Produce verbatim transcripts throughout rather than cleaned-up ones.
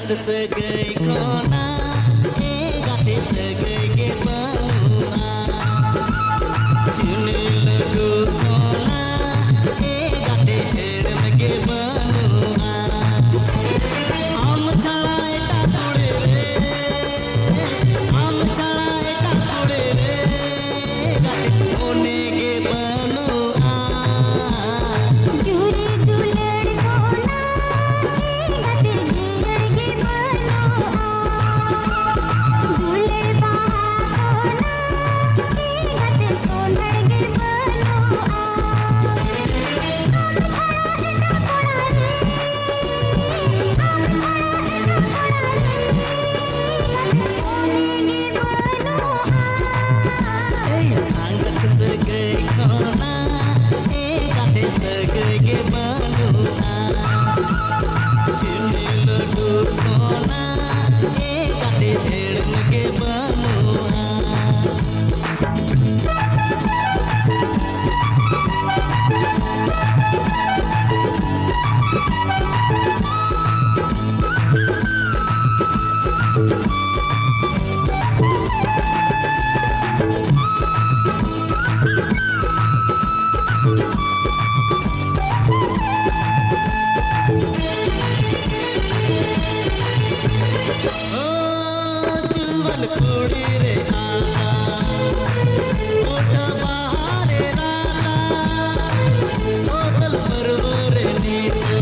ᱥᱟᱹᱜᱟᱹᱭ ᱠᱷᱚᱱᱟᱜ ᱮ ᱜᱟᱛᱮ ᱥᱟᱹᱜᱟᱹᱭ ᱜᱮ ᱵᱟᱹᱱᱩᱜᱼᱟ᱾ ᱪᱤᱱᱤ ᱞᱟᱹᱰᱩ ᱠᱷᱚᱱᱟᱜ ᱮ ᱜᱟᱛᱮ ᱦᱮᱲᱮᱢ ᱜᱮ ᱵᱟᱹᱱᱩᱜᱼᱟ᱾ ᱟᱢ ᱪᱷᱟᱲᱟ ᱮᱴᱟᱜ ᱠᱩᱲᱤ ᱨᱮ, ᱟᱢ ᱪᱷᱟᱲᱟ ᱮᱴᱟᱜ ᱠᱩᱲᱤ ᱨᱮ ᱜᱟᱛᱮ ᱢᱚᱱᱮ ᱜᱮ ᱵᱟᱹᱱᱩᱜᱼᱟ᱾ ᱡᱩᱨᱤ ᱫᱩᱞᱟᱹᱲ ᱠᱷᱚᱱᱟᱜ ᱜᱟᱛᱮ ᱡᱤᱭᱟᱹᱲ ᱜᱮ ᱵᱟᱹᱱᱩᱜᱼᱟ᱾ ᱫᱩᱞᱟᱹᱲ ᱵᱟᱦᱟ ᱠᱷᱚᱱᱟᱜ ᱜᱟᱛᱮ ᱥᱚᱸᱫᱷᱟᱲ ᱜᱮ ᱵᱟᱹᱱᱩᱜᱼᱟ᱾ ᱟᱢ ᱪᱷᱟᱲᱟ ᱮᱴᱟᱜ ᱠᱚᱲᱟ ᱨᱮ, ᱟᱢ ᱪᱷᱟᱲᱟ ᱮᱴᱟᱜ ᱠᱚᱲᱟ ᱨᱮ ᱜᱟᱛᱮ ᱢᱚᱱᱮ ᱜᱮ ᱵᱟᱹᱱᱩᱜᱼᱟ᱾ ᱮᱭ ᱥᱟᱸᱜᱟᱛ ᱥᱟᱹᱜᱟᱹᱭ ᱠᱷᱚᱱᱟᱜ ᱮ ᱜᱟᱛᱮ ᱥᱟᱹᱜᱟᱹᱭ ᱜᱮ ᱵᱟᱹᱱᱩᱜᱼᱟ᱾ ᱪᱤᱱᱤ ᱞᱟᱹᱰᱩ ᱠᱷᱚᱱᱟᱜ ᱮ ᱜᱟᱛᱮ ᱦᱮᱲᱮᱢ ᱜᱮ ᱵᱟᱹᱱᱩᱜᱼᱟ᱾ ᱚ, ᱡᱩᱣᱟᱹᱱ ᱠᱩᱲᱤ ᱨᱮ ᱟᱛᱟ, ᱜᱚᱴᱟ ᱵᱟᱦᱟ ᱨᱮ ᱨᱟᱛᱟ, ᱵᱚᱫᱚᱞ ᱯᱟᱹᱨᱣᱟᱹ ᱨᱮ ᱱᱤᱥᱟᱹ,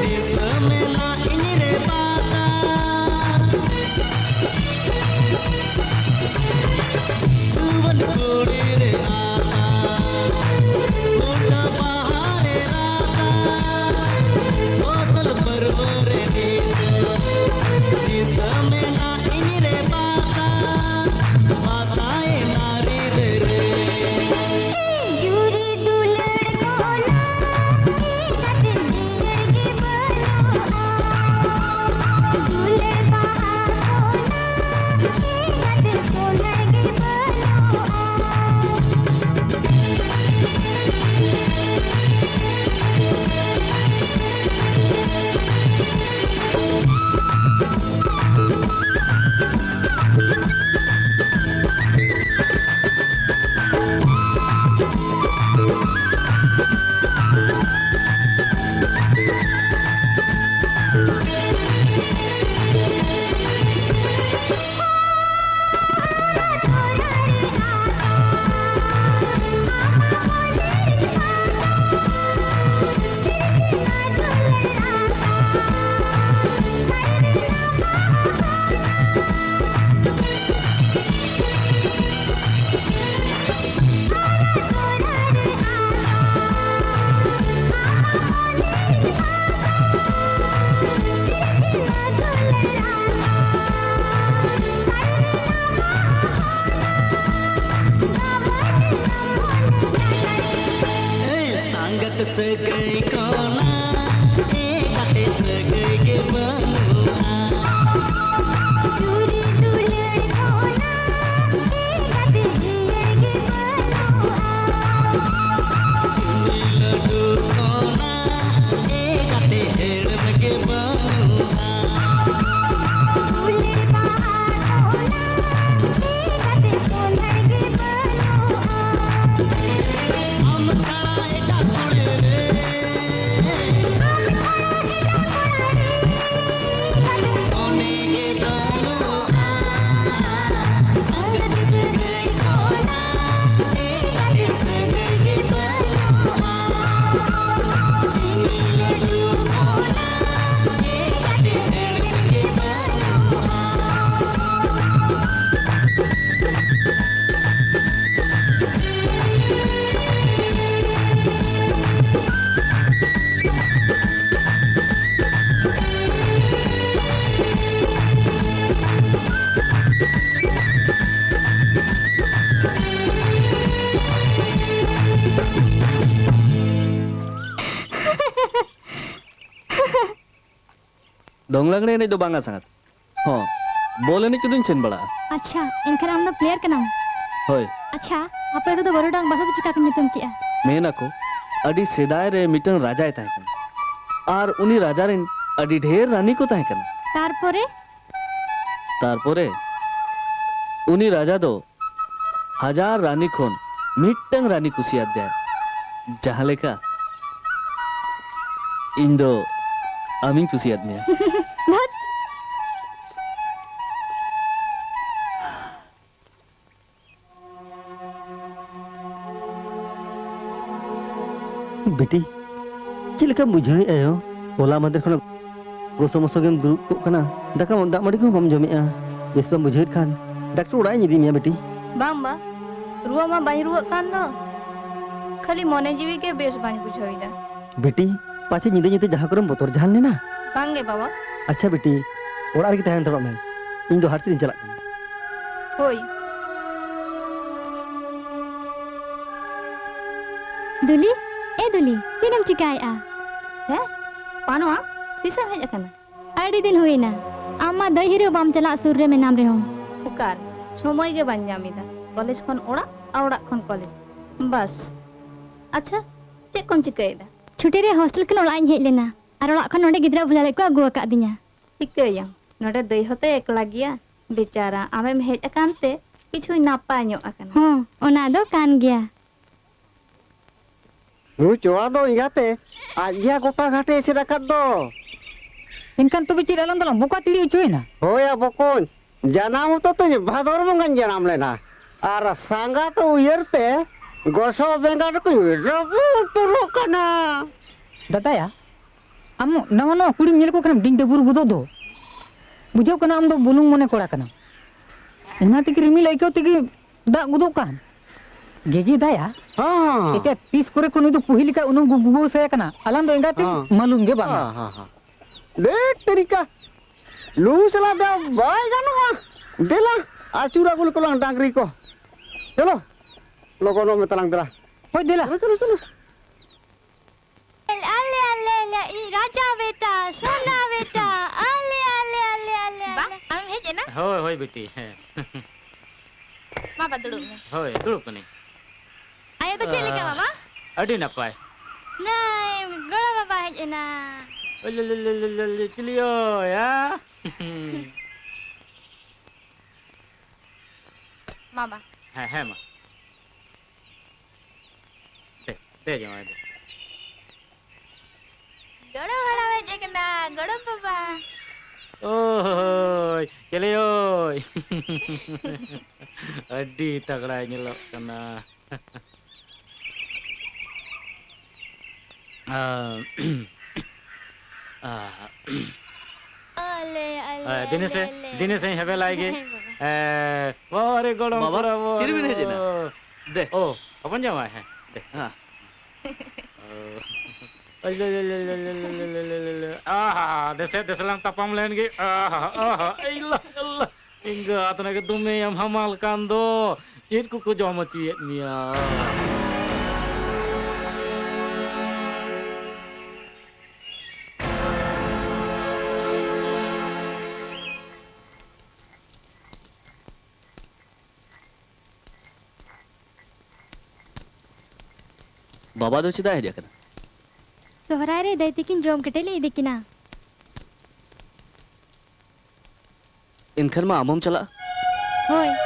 ᱫᱤᱥᱟᱹ ᱢᱮᱱᱟᱜ ᱤᱧ ᱨᱮ ᱵᱟᱛᱟ᱾ ᱡᱩᱣᱟᱹᱱ ᱠᱩᱲᱤ ᱨᱮ ᱟᱛᱟ, ᱜᱚᱴᱟ ᱵᱟᱦᱟ ᱨᱮ ᱨᱟᱛᱟ, ᱵᱚᱫᱚᱞ ᱯᱟᱹᱨᱣᱟᱹ ᱨᱮ ᱱᱤᱥᱟᱹ, ᱫᱤᱥᱟᱹ ᱢᱮᱱᱟᱜ ᱤᱧ ᱨᱮ ᱵᱟᱥᱟ, ᱵᱟᱥᱟᱭᱮᱱᱟ ᱨᱤᱫᱟᱹ ᱨᱮ᱾ ᱡᱩᱨᱤ ᱫᱩᱞᱟᱹᱲ ᱠᱷᱚᱱᱟᱜ ᱤᱧ ᱠᱟᱛᱮ ᱡᱤᱭᱟᱹᱲ ᱜᱮ ᱵᱟᱹᱱᱩᱜᱼᱟ᱾ ᱫᱩᱞᱟᱹᱲ ᱵᱟᱦᱟ ᱠᱷᱚᱱᱟᱜ ᱤᱧ ᱠᱟᱛᱮ ᱥᱚᱸᱫᱷᱟᱲ ᱜᱮ ᱵᱟᱹᱱᱩᱜᱼᱟ᱾ ᱥᱟᱹᱜᱟᱹᱭ ᱠᱷᱚᱱᱟᱜ ᱮ ᱜᱟᱛᱮ ᱥᱟᱹᱜᱟᱹᱭ ᱜᱮ ᱵᱟᱹᱱᱩᱜᱼᱟ᱾ ᱪᱩᱲᱤ ᱫᱩᱞᱟᱹᱲ ᱠᱷᱚᱱᱟᱜ ᱮ ᱜᱟᱛᱮ ᱡᱤᱭᱟᱹᱲ ᱜᱮ ᱵᱟᱹᱱᱩᱜᱼᱟ᱾ ᱪᱩᱲᱤ ᱞᱟᱹᱰᱩ ᱠᱷᱚᱱᱟᱜ ᱮ ᱜᱟᱛᱮ ᱦᱮᱲᱮᱢ ᱜᱮ ᱵᱟᱹᱱᱩᱜᱼᱟ᱾ ᱩᱞᱤ ᱵᱟᱦᱟ ᱠᱷᱚᱱᱟᱜ ᱮ ᱜᱟᱛᱮ ᱥᱚᱸᱫᱷᱟᱲ ᱜᱮ ᱵᱟᱹᱱᱩᱜᱼᱟ᱾ ᱟᱢ ᱪᱷᱟᱲᱟ ᱮᱴᱟᱜ ᱠᱩᱲᱤ ᱨᱮ ᱟᱢ ᱪᱷᱟᱲᱟ ᱮᱴᱟᱜ ᱠᱚᱲᱟ ᱨᱮ ᱜᱟᱛᱮ ᱢᱚᱱᱮ ᱜᱮ ᱵᱟᱹᱱᱩᱜᱼᱟ᱾ ᱥᱟᱸᱜᱟᱛ ᱥᱟᱹᱜᱟᱹᱭ ᱠᱷᱚᱱᱟᱜ ᱮ ᱜᱟᱛᱮ ᱥᱟᱹᱜᱟᱹᱭ ᱜᱮ ᱵᱟᱹᱱᱩᱜᱼᱟ᱾ ᱪᱤᱱᱤ ᱞᱟᱹᱰᱩ ᱠᱷᱚᱱᱟᱜ ᱮ ᱜᱟᱛᱮ ᱦᱮᱲᱮᱢ ᱜᱮ ᱵᱟᱹᱱᱩᱜᱼᱟ᱾ ᱫᱚᱝ ᱞᱟᱜᱽᱬᱮ ᱮᱱᱮᱡ ᱫᱚ ᱵᱟᱝᱟ ᱥᱟᱸᱜᱟᱛ᱾ ᱦᱚᱸ, ᱵᱚᱞ ᱮᱱᱮᱡ ᱠᱚᱫᱚᱧ ᱥᱮᱱ ᱵᱟᱲᱟᱜᱼᱟ᱾ ᱟᱪᱪᱷᱟ, ᱮᱱᱠᱷᱟᱱ ᱟᱢ ᱫᱚ player ᱠᱟᱱᱟᱢ? ᱦᱳᱭ᱾ ᱟᱪᱪᱷᱟ, ᱟᱯᱮ ᱫᱚ ᱵᱟᱹᱨᱩᱰᱟᱝ ᱵᱟᱥᱟ ᱫᱚ ᱪᱤᱠᱟ ᱠᱚ ᱧᱩᱛᱩᱢ ᱠᱮᱜᱼᱟ? ᱢᱮᱱ ᱟᱠᱚ, ᱟᱹᱰᱤ ᱥᱮᱫᱟᱭ ᱨᱮ ᱢᱤᱫᱴᱟᱝ ᱨᱟᱡᱟᱭ ᱛᱟᱦᱮᱸ ᱠᱟᱱᱟ᱾ ᱟᱨ ᱩᱱᱤ ᱨᱟᱡᱟ ᱨᱮᱱ ᱟᱹᱰᱤ ᱰᱷᱮᱨ ᱨᱟᱹᱱᱤ ᱠᱚ ᱛᱟᱦᱮᱸ ᱠᱟᱱᱟ᱾ ᱛᱟᱨᱯᱚᱨᱮ? ᱛᱟᱨᱯᱚᱨᱮ ᱩᱱᱤ ᱨᱟᱡᱟ ᱫᱚ ᱦᱟᱡᱟᱨ ᱨᱟᱹᱱᱤ ᱠᱷᱚᱱ ᱢᱤᱫᱴᱟᱝ ᱨᱟᱹᱱᱤ ᱠᱩᱥᱤᱭᱟᱫᱮᱭᱟᱭ, ᱡᱟᱦᱟᱸ ᱞᱮᱠᱟ ᱤᱧ ᱫᱚ ᱟᱢᱤᱧ ᱠᱩᱥᱤᱭᱟᱫ ᱢᱮᱭᱟ᱾ ᱫᱷᱟᱹᱛ᱾ ᱵᱤᱴᱤ, ᱪᱮᱫ ᱞᱮᱠᱟᱢ ᱵᱩᱡᱷᱟᱹᱣᱮᱫᱼᱟ ᱭᱳ? ᱦᱚᱞᱟ ᱢᱟᱫᱷᱮᱨ ᱠᱷᱚᱱᱟᱜ ᱜᱚᱥᱚ ᱢᱚᱥᱚ ᱜᱮᱢ ᱫᱩᱲᱩᱵ ᱠᱚᱜ ᱠᱟᱱᱟ, ᱫᱟᱠᱟ ᱫᱟᱜ ᱢᱟᱹᱰᱤ ᱠᱚᱦᱚᱸ ᱵᱟᱢ ᱡᱚᱢᱮᱫᱼᱟ᱾ ᱵᱮᱥ ᱵᱟᱢ ᱵᱩᱡᱷᱟᱹᱣᱮᱫ ᱠᱷᱟᱱ ᱰᱟᱠᱛᱟᱨ ᱚᱲᱟᱜ ᱤᱧ ᱤᱫᱤ ᱢᱮᱭᱟ ᱵᱤᱴᱤ᱾ ᱵᱟᱝ ᱵᱟ, ᱨᱩᱣᱟᱹ ᱢᱟ ᱵᱟᱹᱧ ᱨᱩᱣᱟᱹᱜ ᱠᱟᱱ ᱫᱚ, ᱠᱷᱟᱹᱞᱤ ᱢᱚᱱᱮ ᱡᱤᱣᱤ ᱜᱮ ᱵᱮᱥ ᱵᱟᱹᱧ ᱵᱩᱡᱷᱟᱹᱣ ᱮᱫᱟ᱾ ᱵᱤᱴᱤ, ᱯᱟᱪᱮ ᱧᱤᱫᱟᱹ ᱧᱩᱛᱮ ᱡᱟᱦᱟᱸ ᱠᱚᱨᱮᱢ ᱵᱚᱛᱚᱨ ᱡᱟᱦᱟᱱ ᱞᱮᱱᱟ? ᱵᱟᱝ ᱜᱮ ᱵᱟᱵᱟ᱾ ᱟᱪᱪᱷᱟ ᱵᱤᱴᱤ, ᱚᱲᱟᱜ ᱨᱮᱜᱮ ᱛᱟᱦᱮᱸ ᱦᱟᱛᱟᱲᱚᱜ ᱢᱮ, ᱤᱧ ᱫᱚ ᱦᱟᱴ ᱥᱮᱫ ᱤᱧ ᱪᱟᱞᱟᱜ ᱠᱟᱱᱟ᱾ ᱦᱳᱭ᱾ ᱫᱩᱞᱤ, ᱮ ᱫᱩᱞᱤ, ᱪᱮᱫ ᱮᱢ ᱪᱤᱠᱟᱹᱭᱮᱫᱼᱟ? ᱦᱮᱸ? ᱵᱟᱹᱱᱩᱜᱼᱟ? ᱛᱤᱥᱮᱢ ᱦᱮᱡ ᱟᱠᱟᱱᱟ? ᱟᱹᱰᱤ ᱫᱤᱱ ᱦᱩᱭᱮᱱᱟ᱾ ᱟᱢ ᱢᱟ ᱫᱟᱹᱭ ᱦᱤᱨᱤ ᱵᱟᱢ ᱪᱟᱞᱟᱜ ᱥᱩᱨ ᱨᱮ ᱢᱮᱱᱟᱢ ᱨᱮᱦᱚᱸ᱾ ᱚᱠᱟᱨᱮ? ᱥᱚᱢᱚᱭ ᱜᱮ ᱵᱟᱹᱧ ᱧᱟᱢ ᱮᱫᱟ᱾ ᱠᱚᱞᱮᱡᱽ ᱠᱷᱚᱱ ᱚᱲᱟᱜ ᱟᱨ ᱚᱲᱟᱜ ᱠᱷᱚᱱ ᱠᱚᱞᱮᱡᱽ᱾ ᱵᱟᱥ᱾ ᱟᱪᱪᱷᱟ, ᱪᱮᱫ ᱠᱚᱢ ᱪᱤᱠᱟᱹᱭᱮᱫᱟ? ᱪᱷᱩᱴᱤ ᱨᱮ ᱦᱳᱥᱴᱮᱞ ᱠᱷᱚᱱ ᱚᱲᱟᱜ ᱤᱧ ᱦᱮᱡ ᱞᱮᱱᱟ᱾ ᱟᱨ ᱚᱲᱟᱜ ᱠᱷᱚᱱ ᱱᱚᱰᱮ ᱜᱤᱫᱽᱨᱟᱹ ᱵᱷᱩᱞᱟᱹ ᱞᱟᱹᱜᱤᱫ ᱠᱚ ᱟᱹᱜᱩ ᱟᱠᱟᱫᱤᱧᱟ᱾ ᱪᱤᱠᱟᱹᱭᱟᱢ, ᱱᱚᱰᱮ ᱫᱟᱹᱭ ᱦᱚᱸᱛᱚ ᱮᱠᱞᱟ ᱜᱮᱭᱟ᱾ ᱵᱮᱪᱟᱨᱟ, ᱟᱢᱮᱢ ᱦᱮᱡ ᱟᱠᱟᱱ ᱛᱮ ᱠᱤᱪᱷᱩᱧ ᱱᱟᱯᱟᱭ ᱧᱚᱜ ᱟᱠᱟᱱᱟ᱾ ᱦᱚᱸ, ᱚᱱᱟ ᱫᱚ ᱠᱟᱱ ᱜᱮᱭᱟ᱾ ᱱᱩᱭ ᱪᱚᱣᱟ ᱫᱚ ᱮᱸᱜᱟᱛᱮ ᱟᱡ ᱜᱮᱭᱟ ᱜᱚᱴᱟ ᱜᱷᱟᱴᱮ ᱮᱥᱮᱫ ᱟᱠᱟᱫ ᱫᱚ᱾ ᱮᱱᱠᱷᱟᱱ ᱛᱚᱵᱮ ᱪᱮᱫ ᱟᱞᱟᱝ ᱫᱚᱞᱟᱝ ᱵᱚᱠᱟ ᱛᱤᱲᱤ ᱦᱚᱪᱚᱭᱮᱱᱟ? ᱦᱳᱭ ᱭᱟ ᱵᱚᱠᱚᱧ, ᱡᱟᱱᱟᱢ ᱦᱚᱛᱚ ᱛᱚ ᱵᱷᱟᱫᱚᱨ ᱵᱚᱸᱜᱟᱧ ᱡᱟᱱᱟᱢ ᱞᱮᱱᱟ᱾ ᱟᱨ ᱥᱟᱸᱜᱟᱛ ᱩᱭᱦᱟᱹᱨ ᱛᱮ ᱜᱚᱥᱚ ᱵᱮᱸᱜᱟᱲ ᱠᱚᱧ ᱨᱟᱹᱯᱩᱫ ᱩᱛᱟᱹᱨᱚᱜ ᱠᱟᱱᱟ᱾ ᱫᱟᱫᱟᱭᱟ, ᱟᱢ ᱱᱟᱣᱟ ᱱᱟᱣᱟ ᱠᱩᱲᱤᱢ ᱧᱮᱞ ᱠᱚ ᱠᱷᱟᱱᱮᱢ ᱰᱤᱧ ᱰᱟᱹᱵᱩᱨ ᱜᱚᱫᱚᱜ ᱫᱚ᱾ ᱵᱩᱡᱷᱟᱹᱣ ᱠᱟᱱᱟ ᱟᱢ ᱫᱚ ᱵᱩᱞᱩᱝ ᱢᱚᱱᱮ ᱠᱚᱲᱟ ᱠᱟᱱᱟᱢ᱾ ᱚᱱᱟ ᱛᱮᱜᱮ ᱨᱤᱢᱤᱞ ᱟᱹᱭᱠᱟᱹᱣ ᱛᱮᱜᱮ ᱫᱟᱜ ᱜᱚᱫᱚᱜ ᱠᱟᱱ᱾ ᱜᱮᱜᱮ ᱫᱟᱭᱟ, ᱦᱚᱸ᱾ ᱮᱱᱛᱮᱫ ᱛᱤᱥ ᱠᱚᱨᱮ ᱠᱷᱚᱱ ᱱᱩᱭ ᱫᱚ ᱯᱩᱦᱤ ᱞᱮᱠᱟ ᱩᱱᱩᱢ ᱜᱩ-, ᱜᱩᱜᱩ ᱥᱟᱭ ᱠᱟᱱᱟ, ᱟᱞᱟᱝ ᱫᱚ ᱮᱸᱜᱟᱛᱮ ᱦᱚᱸ᱾ ᱢᱟᱞᱩᱢ ᱜᱮ ᱵᱟᱝᱟ᱾ ᱦᱚᱸ, ᱦᱚᱸ, ᱦᱚᱸ᱾ ᱰᱮᱴ ᱛᱮᱨᱤᱠᱟ, ᱞᱩ ᱥᱟᱞᱟ ᱫᱚ ᱵᱟᱭ ᱜᱟᱱᱚᱜᱼᱟ᱾ ᱫᱮᱞᱟ, ᱟᱹᱪᱩᱨ ᱟᱹᱜᱩ ᱞᱮᱠᱚ ᱞᱟᱝ ᱰᱟᱝᱨᱤ ᱠᱚ᱾ ᱪᱚᱞᱚ, ᱞᱚᱜᱚᱱᱚᱜ ᱢᱮ ᱛᱟᱞᱟᱝ ᱫᱮᱞᱟ᱾ ᱦᱳᱭ, ᱫᱮᱞᱟ᱾ ᱪᱚᱞᱚ, ᱪᱚᱞᱚ, ᱪᱚᱞᱚ᱾ ᱟᱞᱮ, ᱟᱞᱮ, ᱟᱞᱮ, ᱤᱧ ᱨᱟᱡᱟ ᱵᱮᱴᱟ, ᱥᱳᱱᱟ ᱵᱮᱴᱟ, ᱟᱞᱮ, ᱟᱞᱮ, ᱟᱞᱮ, ᱟᱞᱮ, ᱵᱟ, ᱟᱞᱮ᱾ ᱟᱢᱮᱢ ᱦᱮᱡ ᱮᱱᱟ? ᱦᱳᱭ, ᱦᱳᱭ, ᱵᱤᱴᱤ, ᱦᱮᱸ᱾ ᱢᱟ ᱵᱟ, ᱫᱩᱲᱩᱵ ᱢᱮ᱾ ᱦᱳᱭ, ᱫᱩᱲᱩᱵ ᱠᱟᱹᱱᱟᱹᱧ᱾ ᱟᱭᱳ ᱫᱚ ᱪᱮᱫ ᱞᱮᱠᱟ, ᱟᱦ, ᱵᱟᱵᱟ? ᱟᱹᱰᱤ ᱱᱟᱯᱟᱭ᱾ ᱱᱟᱭ, ᱜᱚᱲᱚ ᱵᱟᱵᱟ ᱦᱮᱡ ᱮᱱᱟ᱾ ᱚᱞ, ᱚᱞ, ᱚᱞ, ᱚᱞ, ᱚᱞ, ᱪᱤᱞᱤ ᱭᱳ, ᱭᱟ? ᱢᱟ ᱵᱟ᱾ ᱦᱮᱸ, ᱦᱮᱸ, ᱢᱟ᱾ ᱫᱮ, ᱫᱮ ᱡᱟᱶᱟᱭ ᱫᱮ᱾ ᱜᱚᱲᱚᱢ ᱦᱟᱲᱟᱢ ᱦᱮᱡ ᱟᱠᱟᱱᱟ, ᱜᱚᱲᱚᱢ ᱵᱟᱵᱟ᱾ ᱳᱭ, ᱪᱮᱞᱮ ᱳᱭ᱾ ᱟᱹᱰᱤ ᱛᱟᱜᱲᱟᱭ ᱧᱮᱞᱚᱜ ᱠᱟᱱᱟ᱾ ᱟᱸ, ᱟᱸ, ᱟᱞᱮ, ᱟᱞᱮ, ᱦᱮᱸ, ᱫᱤᱱᱮᱥ, ᱟᱞᱮ, ᱟᱞᱮ᱾ ᱫᱤᱱᱮᱥ ᱤᱧ ᱦᱮᱵᱮᱞᱟᱭ ᱜᱮ᱾ ᱦᱮᱸ, ᱵᱟᱵᱟ᱾ ᱮ, ᱵᱟᱵᱟ ᱨᱮ ᱜᱚᱲᱚᱢ ᱵᱟᱵᱟ, ᱠᱚᱲᱟ ᱵᱚ᱾ ᱛᱤᱨᱮᱵᱤᱱ ᱦᱮᱡ ᱮᱱᱟ? ᱫᱮ᱾ ᱳ, ᱦᱚᱯᱚᱱ ᱡᱟᱶᱟᱭ, ᱦᱮᱸ, ᱫᱮ᱾ ᱦᱮᱸ᱾ ᱳ᱾ ᱟᱦᱟ, ᱫᱮᱥᱮ, ᱫᱮᱥᱮ ᱞᱟᱝ ᱛᱟᱯᱟᱢ ᱞᱮᱱ ᱜᱮ᱾ ᱟᱦᱟ, ᱟᱦᱟ, ᱮᱭᱞᱟ, ᱮᱭᱞᱟ᱾ ᱮᱸᱜᱟᱛ, ᱚᱱᱟ ᱜᱮ ᱫᱚᱢᱮ ᱟᱢ ᱦᱟᱢᱟᱞ ᱠᱟᱱ ᱫᱚ᱾ ᱪᱮᱫ ᱠᱚᱠᱚ ᱡᱚᱢ ᱦᱚᱪᱚᱭᱮᱫ ᱢᱮᱭᱟ? ᱵᱟᱵᱟ ᱫᱚ ᱪᱮᱫᱟᱜ ᱦᱮᱡ ᱟᱠᱟᱱᱟ? ᱥᱚᱦᱨᱟᱭ ᱨᱮ ᱫᱟᱹᱭ ᱛᱤᱠᱤᱱ ᱡᱚᱢ ᱠᱟᱹᱴᱤᱡ ᱞᱮ ᱤᱫᱤ ᱠᱤᱱᱟ᱾ ᱮᱱᱠᱷᱟᱱ ᱢᱟ ᱟᱢ ᱦᱚᱸᱢ ᱪᱟᱞᱟᱜᱼᱟ᱾ ᱦᱳᱭ᱾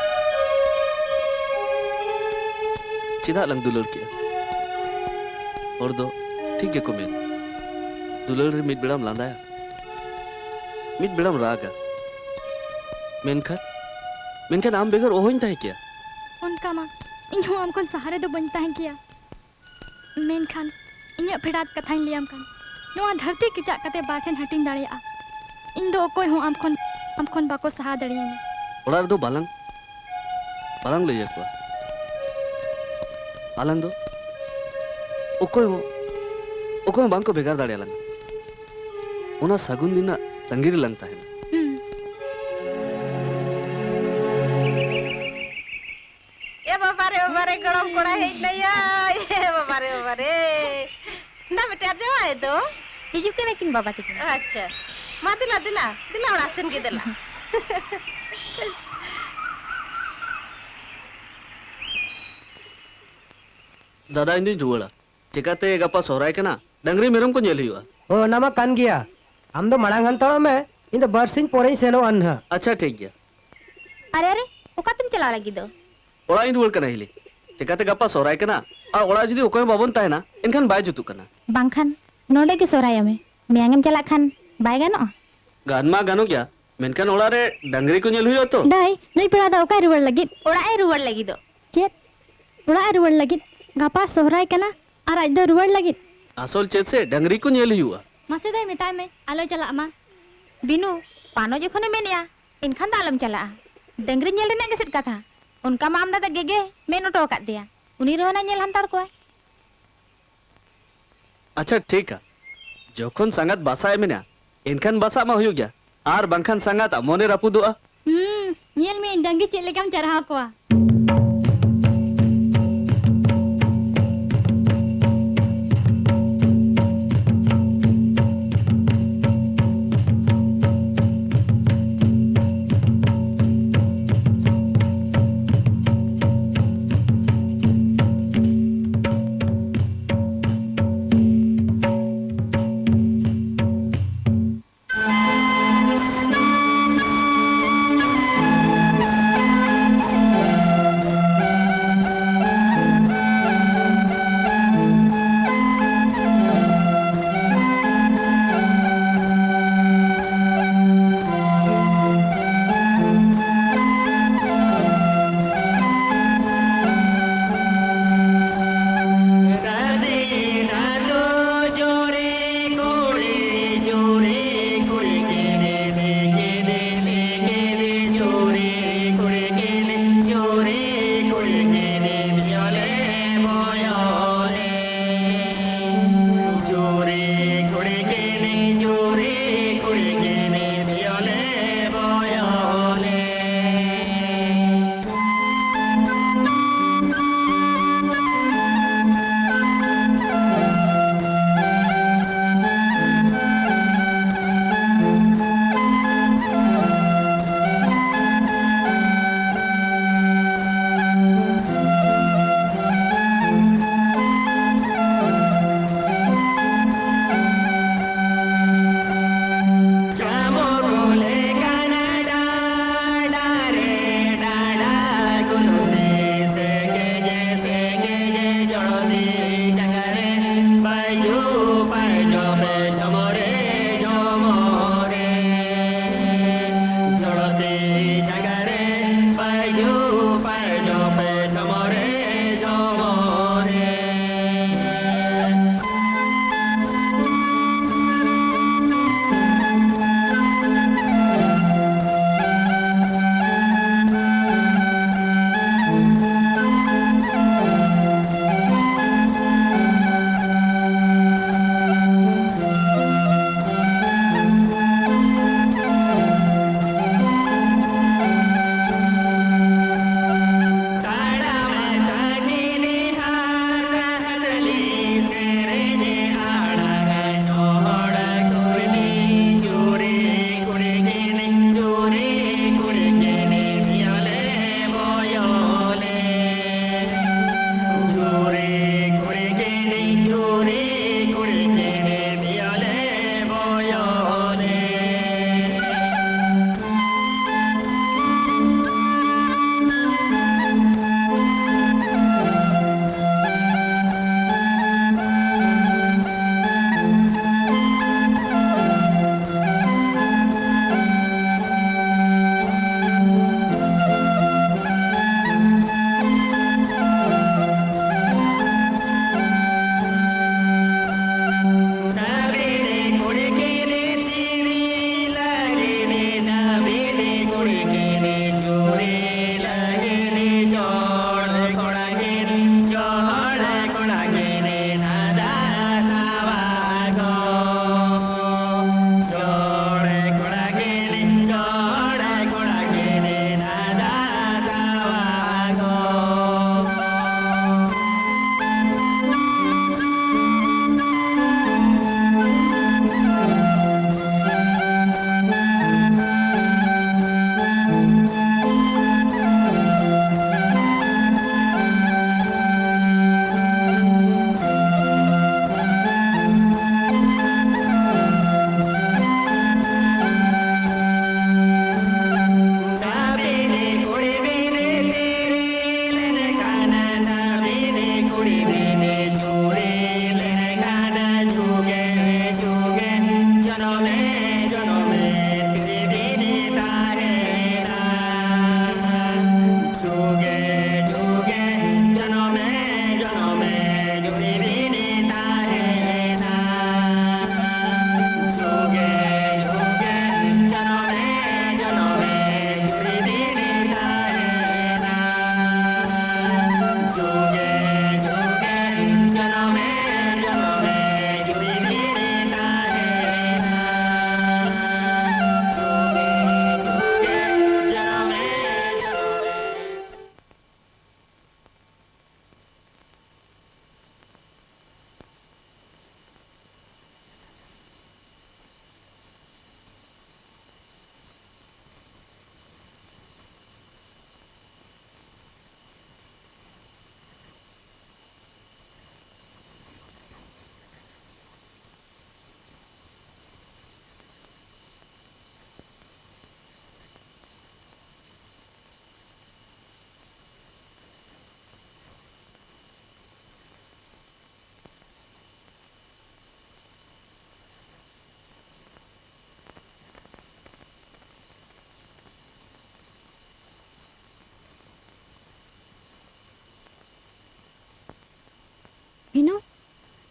ᱪᱮᱫᱟᱜ ᱞᱟᱝ ᱫᱩᱞᱟᱹᱲ ᱠᱮᱜᱼᱟ? ᱦᱚᱲ ᱫᱚ ᱴᱷᱤᱠ ᱜᱮᱠᱚ ᱢᱮᱱᱟ, ᱫᱩᱞᱟᱹᱲ ᱨᱮ ᱢᱤᱫ ᱵᱮᱲᱟᱢ ᱞᱟᱸᱫᱟᱭᱟ, ᱢᱤᱫ ᱵᱮᱲᱟᱢ ᱨᱟᱜᱟ᱾ ᱢᱮᱱᱠᱷᱟᱱ, ᱢᱮᱱᱠᱷᱟᱱ ᱟᱢ ᱵᱮᱜᱚᱨ ᱚᱦᱚᱧ ᱛᱟᱦᱮᱸ ᱠᱮᱭᱟ᱾ ᱚᱱᱠᱟ ᱢᱟ ᱤᱧ ᱦᱚᱸ ᱟᱢ ᱠᱷᱚᱱ ᱥᱟᱦᱟ ᱨᱮᱫᱚ ᱵᱟᱹᱧ ᱛᱟᱦᱮᱸ ᱠᱮᱭᱟ᱾ ᱢᱮᱱᱠᱷᱟᱱ ᱤᱧᱟᱹᱜ ᱯᱷᱮᱰᱟᱛ ᱠᱟᱛᱷᱟᱧ ᱞᱟᱹᱭᱟᱢ ᱠᱟᱱ, ᱱᱚᱣᱟ ᱫᱷᱟᱹᱨᱛᱤ ᱠᱮᱪᱟᱜ ᱠᱟᱛᱮ ᱵᱟᱨ ᱴᱷᱮᱱ ᱦᱟᱹᱴᱤᱧ ᱫᱟᱲᱮᱭᱟᱜᱼᱟ᱾ ᱤᱧ ᱫᱚ ᱚᱠᱚᱭ ᱦᱚᱸ ᱟᱢ ᱠᱷᱚᱱ, ᱟᱢ ᱠᱷᱚᱱ ᱵᱟᱠᱚ ᱥᱟᱦᱟ ᱫᱟᱲᱮᱭᱟᱹᱧᱟ᱾ ᱚᱲᱟᱜ ᱨᱮᱫᱚ ᱵᱟᱞᱟᱝ, ᱵᱟᱞᱟᱝ ᱞᱟᱹᱭ ᱟᱠᱚᱣᱟ᱾ ᱟᱞᱟᱝ ᱫᱚ ᱚᱠᱚᱭ ᱦᱚᱸ, ᱚᱠᱚᱭ ᱦᱚᱸ ᱵᱟᱝᱠᱚ ᱵᱷᱮᱜᱟᱨ ᱫᱟᱲᱮᱭᱟᱞᱟᱝᱟ᱾ ᱚᱱᱟ ᱥᱟᱹᱜᱩᱱ ᱫᱤᱱ ᱨᱮᱱᱟᱜ ᱛᱟᱺᱜᱤ ᱨᱮᱞᱟᱝ ᱛᱟᱦᱮᱱᱟ᱾ ᱦᱩᱸ᱾ ᱮ ᱵᱟᱵᱟ ᱨᱮ, ᱵᱟᱵᱟ ᱨᱮ, ᱜᱚᱲᱚᱢ ᱠᱚᱲᱟ ᱦᱮᱡ ᱱᱟᱭᱟ᱾ ᱮ ᱵᱟᱵᱟ ᱨᱮ, ᱵᱟᱵᱟ ᱨᱮ᱾ ᱫᱟ ᱵᱮᱴᱟ, ᱟᱨ ᱡᱟᱶᱟᱭ ᱫᱚ? ᱦᱤᱡᱩᱜ ᱠᱟᱱᱟ ᱠᱤᱱ ᱵᱟᱵᱟ ᱛᱟᱹᱠᱤᱱ᱾ ᱟᱪᱪᱷᱟ᱾ ᱢᱟ ᱫᱮᱞᱟ, ᱫᱮᱞᱟ, ᱫᱮᱞᱟ ᱚᱲᱟᱜ ᱥᱮᱱ ᱜᱮ ᱫᱮᱞᱟ᱾ ᱫᱟᱫᱟ, ᱤᱧ ᱫᱩᱧ ᱨᱩᱣᱟᱹᱲᱟ᱾ ᱪᱮᱠᱟᱛᱮ ᱜᱟᱯᱟ ᱥᱚᱦᱨᱟᱭ ᱠᱟᱱᱟ, ᱰᱟᱝᱨᱤ ᱢᱮᱨᱚᱢ ᱠᱚ ᱧᱮᱞ ᱦᱩᱭᱩᱜᱼᱟ᱾ ᱚ, ᱚᱱᱟ ᱢᱟ ᱠᱟᱱ ᱜᱮᱭᱟ᱾ ᱟᱢ ᱫᱚ ᱢᱟᱲᱟᱝ ᱦᱟᱱᱛᱟᱲᱚᱜ ᱢᱮ, ᱤᱧ ᱫᱚ ᱵᱟᱨᱥᱤᱧ ᱯᱚᱨᱮᱧ ᱥᱮᱱᱚᱜᱼᱟ ᱱᱟᱦᱟᱜ᱾ ᱟᱪᱪᱷᱟ, ᱴᱷᱤᱠ ᱜᱮᱭᱟ᱾ ᱟᱨᱮ, ᱟᱨᱮ, ᱚᱠᱟᱛᱮᱢ ᱪᱟᱞᱟᱣ ᱞᱟᱹᱜᱤᱫ ᱫᱚ? ᱚᱲᱟᱜ ᱤᱧ ᱨᱩᱣᱟᱹᱲ ᱠᱟᱱᱟ ᱦᱤᱞᱤ᱾ ᱪᱮᱠᱟᱛᱮ ᱜᱟᱯᱟ ᱥᱚᱦᱨᱟᱭ ᱠᱟᱱᱟ, ᱟᱨ ᱚᱲᱟᱜ ᱡᱩᱫᱤ ᱚᱠᱚᱭ ᱦᱚᱸ ᱵᱟᱵᱚᱱ ᱛᱟᱦᱮᱱᱟ, ᱮᱱᱠᱷᱟᱱ ᱵᱟᱭ ᱡᱩᱛᱩᱜ ᱠᱟᱱᱟ᱾ ᱵᱟᱝᱠᱷᱟᱱ ᱱᱚᱰᱮ ᱜᱮ ᱥᱚᱦᱨᱟᱭᱚᱜ ᱢᱮ᱾ ᱢᱮᱭᱟᱝ ᱮᱢ ᱪᱟᱞᱟᱜ ᱠᱷᱟᱱ ᱵᱟᱭ ᱜᱟᱱᱚᱜᱼᱟ? ᱜᱟᱱ ᱢᱟ ᱜᱟᱱᱚᱜ ᱜᱮᱭᱟ, ᱢᱮᱱᱠᱷᱟᱱ ᱚᱲᱟᱜ ᱨᱮ ᱰᱟᱝᱨᱤ ᱠᱚ ᱧᱮᱞ ᱦᱩᱭᱩᱜᱼᱟ ᱛᱚ᱾ ᱫᱟᱹᱭ, ᱱᱩᱭ ᱯᱮᱲᱟ ᱫᱚ ᱚᱠᱟᱭ ᱨᱩᱣᱟᱹᱲ ᱞᱟᱹᱜᱤᱫ? ᱚᱲᱟᱜ ᱮ ᱨᱩᱣᱟᱹᱲ ᱞᱟᱹᱜᱤᱫᱚᱜ᱾ ᱪᱮᱫ? ᱚᱲᱟᱜ ᱮ ᱨᱩᱣᱟᱹᱲ ᱞᱟᱹᱜᱤᱫ? ᱜᱟᱯᱟ ᱥᱚᱦᱨᱟᱭ ᱠᱟᱱᱟ ᱟᱨ ᱟᱡ ᱫᱚ ᱨᱩᱣᱟᱹᱲ ᱞᱟᱹᱜᱤᱫ? ᱟᱥᱚᱞ ᱪᱮᱫ ᱥᱮ, ᱰᱟᱝᱨᱤ ᱠᱚ ᱧᱮᱞ ᱦᱩᱭᱩᱜᱼᱟ᱾ ᱢᱟᱥᱮ ᱫᱟᱹᱭ, ᱢᱮᱛᱟᱭ ᱢᱮ ᱟᱞᱚᱭ ᱪᱟᱞᱟᱜ ᱢᱟ᱾ ᱵᱤᱱᱩ, ᱯᱟᱱᱚ ᱡᱚᱠᱷᱚᱱᱮ ᱢᱮᱱᱮᱜᱼᱟ, ᱮᱱᱠᱷᱟᱱ ᱫᱚ ᱟᱞᱚᱢ ᱪᱟᱞᱟᱜᱼᱟ᱾ ᱰᱟᱹᱝᱨᱤ ᱧᱮᱞ ᱨᱮᱱᱟᱜ ᱜᱮ ᱪᱮᱫ ᱠᱟᱛᱷᱟ? ᱚᱱᱠᱟ ᱢᱟ ᱟᱢ ᱫᱟᱫᱟ ᱜᱮᱜᱮ ᱢᱮᱱ ᱦᱚᱴᱚ ᱟᱠᱟᱫ ᱫᱮᱭᱟ᱾ ᱩᱱᱤ ᱨᱮᱦᱚᱸ ᱱᱟᱭ ᱧᱮᱞ ᱦᱟᱱᱛᱟᱲ ᱠᱚᱣᱟ᱾ ᱟᱪᱪᱷᱟ, ᱴᱷᱤᱠᱟ᱾ ᱡᱚᱠᱷᱚᱱ ᱥᱟᱸᱜᱟᱛ ᱵᱟᱥᱟᱜ ᱮ ᱢᱮᱱᱟ, ᱮᱱᱠᱷᱟᱱ ᱵᱟᱥᱟᱜ ᱢᱟ ᱦᱩᱭᱩᱜ ᱜᱮᱭᱟ, ᱟᱨ ᱵᱟᱝᱠᱷᱟᱱ ᱥᱟᱸᱜᱟᱛ ᱟᱜ ᱢᱚᱱᱮ ᱨᱟᱹᱯᱩᱫᱚᱜᱼᱟ᱾ ᱦᱩᱸ, ᱧᱮᱞ ᱢᱮ ᱰᱟᱹᱝᱜᱤ ᱪᱮᱫ ᱞᱮᱠᱟᱢ ᱪᱟᱨᱦᱟᱣ ᱠᱚᱣᱟ᱾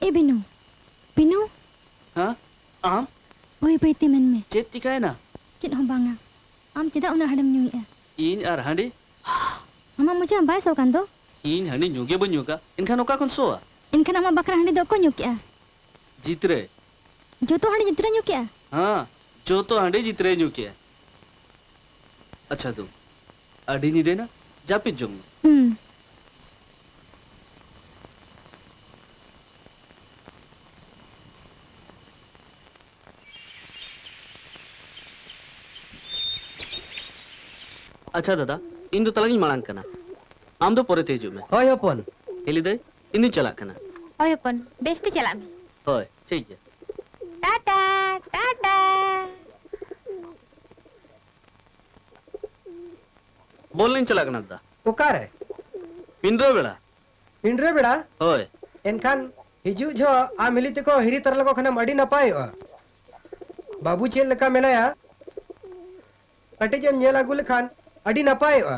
ᱮ ᱵᱤᱱᱩ, ᱵᱤᱱᱩ᱾ ᱦᱮᱸ? ᱟᱢ? ᱵᱟᱹᱭ ᱵᱟᱹᱭ ᱛᱮ ᱢᱮᱱ ᱢᱮ᱾ ᱪᱮᱫ ᱪᱤᱠᱟᱹᱭᱮᱱᱟ? ᱪᱮᱫ ᱦᱚᱸ ᱵᱟᱝᱟ᱾ ᱟᱢ ᱪᱮᱫᱟᱜ ᱩᱱᱟᱹᱜ ᱦᱟᱺᱰᱤᱢ ᱧᱩᱭᱮᱫᱼᱟ? ᱤᱧ ᱟᱨ ᱦᱟᱺᱰᱤ? ᱟᱢᱟᱜ ᱢᱚᱪᱟ ᱵᱟᱭ ᱥᱚ ᱠᱟᱱ ᱫᱚ? ᱤᱧ ᱦᱟᱺᱰᱤ ᱧᱩ ᱜᱮ ᱵᱟᱹᱧ ᱧᱩ ᱠᱟᱜ, ᱮᱱᱠᱷᱟᱱ ᱚᱠᱟ ᱠᱷᱚᱱ ᱥᱚᱣᱟ? ᱮᱱᱠᱷᱟᱱ ᱟᱢᱟᱜ ᱵᱟᱠᱷᱨᱟ ᱦᱟᱺᱰᱤ ᱫᱚ ᱚᱠᱚᱭ ᱧᱩ ᱠᱮᱜᱼᱟ? ᱡᱤᱛᱨᱮ᱾ ᱡᱚᱛᱚ ᱦᱟᱺᱰᱤ ᱡᱤᱛᱨᱮ ᱧᱩ ᱠᱮᱜᱼᱟ? ᱦᱮᱸ, ᱡᱚᱛᱚ ᱦᱟᱺᱰᱤ ᱡᱤᱛᱨᱮ ᱧᱩ ᱠᱮᱜᱼᱟ᱾ ᱟᱪᱪᱷᱟ ᱫᱩ, ᱟᱹᱰᱤ ᱧᱤᱫᱟᱹᱭᱮᱱᱟ, ᱡᱟᱹᱯᱤᱫ ᱡᱚᱝ ᱢᱮ᱾ ᱦᱩᱸ᱾ ᱟᱪᱪᱷᱟ ᱫᱟᱫᱟ, ᱤᱧ ᱫᱚ ᱛᱟᱞᱟᱝ ᱤᱧ ᱢᱟᱲᱟᱝ ᱠᱟᱱᱟ, ᱟᱢ ᱫᱚ ᱯᱚᱨᱮ ᱛᱮ ᱦᱤᱡᱩᱜ ᱢᱮ᱾ ᱦᱳᱭ ᱦᱚᱯᱚᱱ᱾ ᱦᱤᱞᱤ ᱫᱟᱹᱭ, ᱤᱧ ᱫᱩᱧ ᱪᱟᱞᱟᱜ ᱠᱟᱱᱟ᱾ ᱦᱳᱭ ᱦᱚᱯᱚᱱ, ᱵᱮᱥ ᱛᱮ ᱪᱟᱞᱟᱜ ᱢᱮ᱾ ᱦᱳᱭ, ᱴᱷᱤᱠ ᱜᱮᱭᱟ᱾ ᱴᱟᱴᱟ, ᱴᱟᱴᱟ᱾ ᱵᱚᱞ ᱮᱱᱮᱡ ᱪᱟᱞᱟᱜ ᱠᱟᱱᱟ ᱫᱟᱫᱟ᱾ ᱚᱠᱟᱨᱮ? ᱯᱤᱸᱰᱨᱟᱹ ᱵᱮᱲᱟ᱾ ᱯᱤᱸᱰᱨᱟᱹ ᱵᱮᱲᱟ? ᱦᱳᱭ᱾ ᱮᱱᱠᱷᱟᱱ ᱦᱤᱡᱩᱜ ᱡᱚᱦᱚᱜ ᱟᱢ ᱦᱤᱞᱤ ᱛᱮᱠᱚ ᱦᱤᱨᱤ ᱛᱟᱨᱟ ᱞᱮᱠᱚ ᱠᱷᱟᱱᱮᱢ ᱟᱹᱰᱤ ᱱᱟᱯᱟᱭᱚᱜᱼᱟ᱾ ᱵᱟᱹᱵᱩ ᱪᱮᱫ ᱞᱮᱠᱟ ᱢᱮᱱᱟᱭᱟ, ᱠᱟᱹᱴᱤᱡ ᱮᱢ ᱧᱮᱞ ᱟᱹᱜᱩ ᱞᱮᱠᱷᱟᱱ ᱟᱹᱰᱤ ᱱᱟᱯᱟᱭᱚᱜᱼᱟ᱾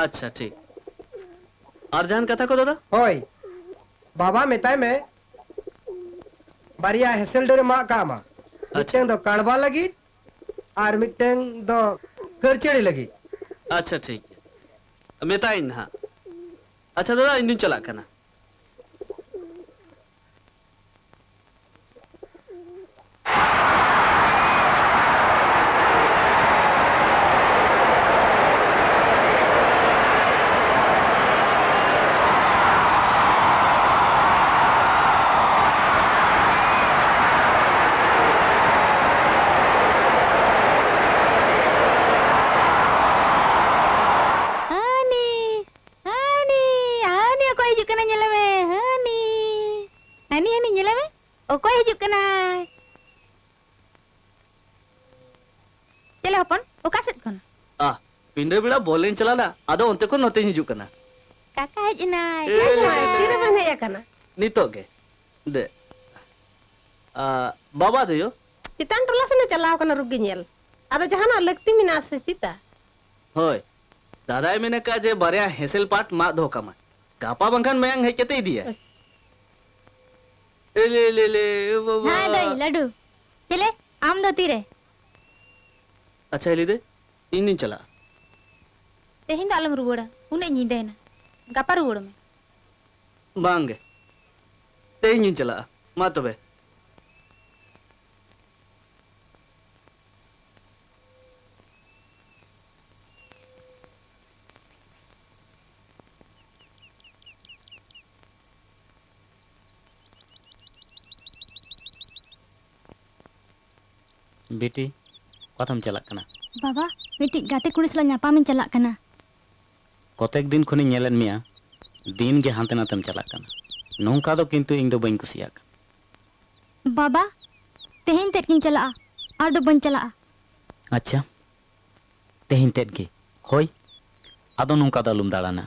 ᱟᱪᱪᱷᱟ, ᱴᱷᱤᱠ᱾ ᱟᱨ ᱡᱟᱦᱟᱱ ᱠᱟᱛᱷᱟ ᱠᱚ, ᱫᱟᱫᱟ? ᱦᱳᱭ, ᱵᱟᱵᱟ ᱢᱮᱛᱟᱭ ᱢᱮ, ᱵᱟᱨᱭᱟ ᱦᱮᱸᱥᱮᱞ ᱰᱟᱹᱨ ᱮ ᱢᱟᱜ ᱠᱟᱜ ᱢᱟ᱾ ᱟᱪᱪᱷᱟ᱾ ᱢᱤᱫᱴᱟᱝ ᱫᱚ ᱠᱟᱬᱵᱟ ᱞᱟᱹᱜᱤᱫ ᱟᱨ ᱢᱤᱫᱴᱟᱝ ᱫᱚ ᱠᱟᱹᱨᱪᱟᱹᱲᱤ ᱞᱟᱹᱜᱤᱫ᱾ ᱟᱪᱪᱷᱟ, ᱴᱷᱤᱠ ᱜᱮᱭᱟ, ᱢᱮᱛᱟᱭᱟᱹᱧ ᱱᱟᱦᱟᱜ᱾ ᱟᱪᱪᱷᱟ ᱫᱟᱫᱟ, ᱤᱧ ᱫᱩᱧ ᱪᱟᱞᱟᱜ ᱠᱟᱱᱟ᱾ ᱦᱟᱹᱱᱤ, ᱦᱟᱹᱱᱤ, ᱦᱟᱹᱱᱤ ᱚᱠᱚᱭ ᱦᱤᱡᱩᱜ ᱠᱟᱱᱟ ᱧᱮᱞᱮ ᱢᱮ, ᱦᱟᱹᱱᱤ᱾ ᱦᱟᱹᱱᱤ, ᱦᱟᱹᱱᱤ ᱧᱮᱞᱮ ᱢᱮ, ᱚᱠᱚᱭ ᱦᱤᱡᱩᱜ ᱠᱟᱱᱟᱭ? ᱪᱮᱞᱮ ᱦᱚᱯᱚᱱ, ᱚᱠᱟ ᱥᱮᱫ ᱠᱷᱚᱱ? ᱟ, ᱯᱤᱸᱰᱟᱹ ᱵᱮᱲᱟ ᱵᱚᱞ ᱮᱱᱮᱡ ᱪᱟᱞᱟᱣ ᱞᱮᱱᱟ, ᱟᱫᱚ ᱚᱱᱛᱮ ᱠᱷᱚᱱ ᱱᱚᱛᱮᱧ ᱦᱤᱡᱩᱜ ᱠᱟᱱᱟ᱾ ᱠᱟᱠᱟ ᱦᱮᱡ ᱮᱱᱟᱭ, ᱮ, ᱡᱚᱦᱟᱨ ᱡᱚᱦᱟᱨ᱾ ᱛᱤᱨᱮᱵᱮᱱ ᱦᱮᱡ ᱟᱠᱟᱱᱟ? ᱱᱤᱛᱚᱜ ᱜᱮ᱾ ᱫᱮ, ᱟ, ᱵᱟᱵᱟ ᱫᱚᱭᱳ? ᱪᱮᱛᱟᱱ ᱴᱚᱞᱟ ᱥᱮᱱ ᱮ ᱪᱟᱞᱟᱣ ᱟᱠᱟᱱᱟ ᱨᱩᱜᱤ ᱧᱮᱞ᱾ ᱟᱫᱚ ᱡᱟᱦᱟᱱᱟᱜ ᱞᱟᱹᱠᱛᱤ ᱢᱮᱱᱟᱜᱼᱟ ᱥᱮ ᱪᱮᱛᱟ? ᱦᱳᱭ, ᱫᱟᱫᱟᱭ ᱢᱮᱱ ᱟᱠᱟᱫ ᱡᱮ ᱵᱟᱨᱭᱟ ᱦᱮᱸᱥᱮᱞ ᱯᱟᱴ ᱢᱟᱜ ᱫᱚᱦᱚ ᱠᱟᱢᱟ᱾ ᱜᱟᱯᱟ ᱵᱟᱝᱠᱷᱟᱱ ᱢᱮᱭᱟᱝ ᱦᱮᱡ ᱠᱟᱛᱮ ᱤᱫᱤᱭᱟᱭ᱾ ᱮ ᱞᱮ ᱞᱮ ᱞᱮ, ᱮ ᱵᱟᱵᱟ᱾ ᱦᱮᱸ ᱫᱟᱹᱭ, ᱞᱟᱹᱰᱩ᱾ ᱪᱮᱞᱮ? ᱟᱢ ᱫᱚ ᱛᱤᱨᱮ? ᱟᱪᱪᱷᱟ, ᱮᱞᱤ ᱫᱟᱹᱭ, ᱤᱧ ᱫᱩᱧ ᱪᱟᱞᱟᱜᱼᱟ᱾ ᱛᱮᱦᱮᱧ ᱫᱚ ᱟᱞᱚᱢ ᱨᱩᱣᱟᱹᱲᱟ, ᱩᱱᱟᱹᱜ ᱧᱤᱫᱟᱹᱭᱮᱱᱟ᱾ ᱜᱟᱯᱟ ᱨᱩᱣᱟᱹᱲ ᱢᱮ᱾ ᱵᱟᱝ ᱜᱮ, ᱛᱮᱦᱮᱧ ᱜᱤᱧ ᱪᱟᱞᱟᱜᱼᱟ᱾ ᱢᱟ ᱛᱚᱵᱮ᱾ ᱵᱤᱴᱤ, ᱚᱠᱟᱛᱮᱢ ᱪᱟᱞᱟᱜ ᱠᱟᱱᱟ? ᱵᱟᱵᱟ, ᱢᱤᱫᱴᱤᱡ ᱜᱟᱛᱮ ᱠᱩᱲᱤ ᱥᱟᱞᱟᱜ ᱧᱟᱯᱟᱢᱤᱧ ᱪᱟᱞᱟᱜ ᱠᱟᱱᱟ᱾ ᱠᱚᱛᱮᱠ ᱫᱤᱱ ᱠᱷᱚᱱᱤᱧ ᱧᱮᱞᱮᱫ ᱢᱮᱭᱟ, ᱫᱤᱱ ᱜᱮ ᱦᱟᱱᱛᱮ ᱱᱟᱛᱮᱢ ᱪᱟᱞᱟᱜ ᱠᱟᱱᱟ᱾ ᱱᱚᱝᱠᱟ ᱫᱚ ᱠᱤᱱᱛᱩ ᱤᱧ ᱫᱚ ᱵᱟᱹᱧ ᱠᱩᱥᱤᱭᱟᱜ ᱠᱟᱱᱟ᱾ ᱵᱟᱵᱟ, ᱛᱮᱦᱮᱧ ᱛᱮᱫ ᱜᱤᱧ ᱪᱟᱞᱟᱜᱼᱟ, ᱟᱨ ᱫᱚ ᱵᱟᱹᱧ ᱪᱟᱞᱟᱜᱼᱟ᱾ ᱟᱪᱪᱷᱟ, ᱛᱮᱦᱮᱧ ᱛᱮᱫ ᱜᱮ᱾ ᱦᱳᱭ, ᱟᱫᱚ ᱱᱚᱝᱠᱟ ᱫᱚ ᱟᱞᱚᱢ ᱫᱟᱬᱟᱱᱟ᱾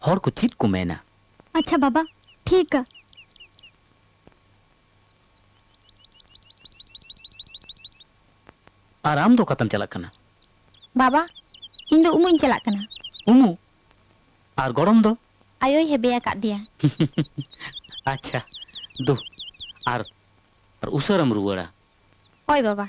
ᱦᱚᱲ ᱠᱚ ᱪᱮᱫ ᱠᱚ ᱢᱮᱱᱟ᱾ ᱟᱪᱪᱷᱟ ᱵᱟᱵᱟ, ᱴᱷᱤᱠᱟ᱾ ᱟᱨ ᱟᱢ ᱫᱚ ᱚᱠᱟᱛᱮᱢ ᱪᱟᱞᱟᱜ ᱠᱟᱱᱟ? ᱵᱟᱵᱟ, ᱤᱧ ᱫᱚ ᱩᱢᱩᱜ ᱤᱧ ᱪᱟᱞᱟᱜ ᱠᱟᱱᱟ᱾ ᱩᱢᱩᱜ? ᱟᱨ ᱜᱚᱲᱚᱢ ᱫᱚ? ᱟᱭᱳᱭ ᱦᱮᱵᱮ ᱟᱠᱟᱫ ᱫᱮᱭᱟ᱾ ᱟᱪᱪᱷᱟ, ᱫᱩ, ᱟᱨ, ᱟᱨ ᱩᱥᱟᱹᱨᱟᱢ ᱨᱩᱣᱟᱹᱲᱟ᱾ ᱦᱳᱭ ᱵᱟᱵᱟ᱾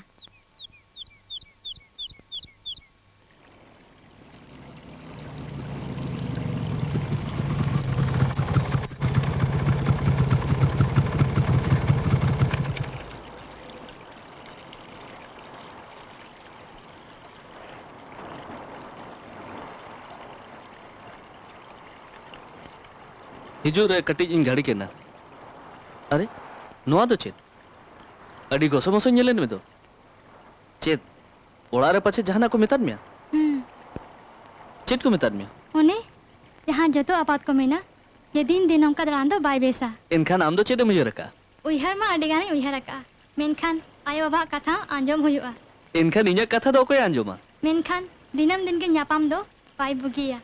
ᱦᱤᱡᱩᱜ ᱨᱮ ᱠᱟᱹᱴᱤᱡ ᱤᱧ ᱜᱷᱟᱹᱲᱤᱠ ᱮᱱᱟ᱾ ᱟᱨᱮ, ᱱᱚᱣᱟ ᱫᱚ ᱪᱮᱫ? ᱟᱹᱰᱤ ᱜᱚᱥᱚ ᱢᱚᱥᱚᱧ ᱧᱮᱞᱮᱫ ᱢᱮ ᱫᱚ᱾ ᱪᱮᱫ? ᱚᱲᱟᱜ ᱨᱮ ᱯᱟᱪᱷᱮ ᱡᱟᱦᱟᱱᱟᱜ ᱠᱚ ᱢᱮᱛᱟᱫ ᱢᱮᱭᱟ? ᱦᱩᱸ᱾ ᱪᱮᱫ ᱠᱚ ᱢᱮᱛᱟᱫ ᱢᱮᱭᱟ? ᱚᱱᱮ, ᱡᱟᱦᱟᱸ ᱡᱚᱛᱚ ᱟᱯᱟᱛ ᱠᱚ ᱢᱮᱱᱟ, ᱡᱮ ᱫᱤᱱ ᱫᱤᱱ ᱱᱚᱝᱠᱟ ᱫᱟᱬᱟᱱ ᱫᱚ ᱵᱟᱭ ᱵᱮᱥᱟ᱾ ᱮᱱᱠᱷᱟᱱ ᱟᱢ ᱫᱚ ᱪᱮᱫ ᱮᱢ ᱩᱭᱦᱟᱹᱨ ᱟᱠᱟᱫᱼᱟ? ᱩᱭᱦᱟᱹᱨ ᱢᱟ ᱟᱹᱰᱤ ᱜᱟᱱᱤᱧ ᱩᱭᱦᱟᱹᱨ ᱟᱠᱟᱫᱼᱟ, ᱢᱮᱱᱠᱷᱟᱱ ᱟᱭᱳ ᱵᱟᱵᱟᱣᱟᱜ ᱠᱟᱛᱷᱟ ᱦᱚᱸ ᱟᱸᱡᱚᱢ ᱦᱩᱭᱩᱜᱼᱟ᱾ ᱮᱱᱠᱷᱟᱱ ᱤᱧᱟᱹᱜ ᱠᱟᱛᱷᱟ ᱫᱚ ᱚᱠᱚᱭᱮ ᱟᱸᱡᱚᱢᱟ? ᱢᱮᱱᱠᱷᱟᱱ ᱫᱤᱱᱟᱹᱢ ᱫᱤᱱ ᱜᱮ ᱧᱟᱯᱟᱢ ᱫᱚ ᱵᱟᱭ ᱵᱩᱜᱤᱭᱟ᱾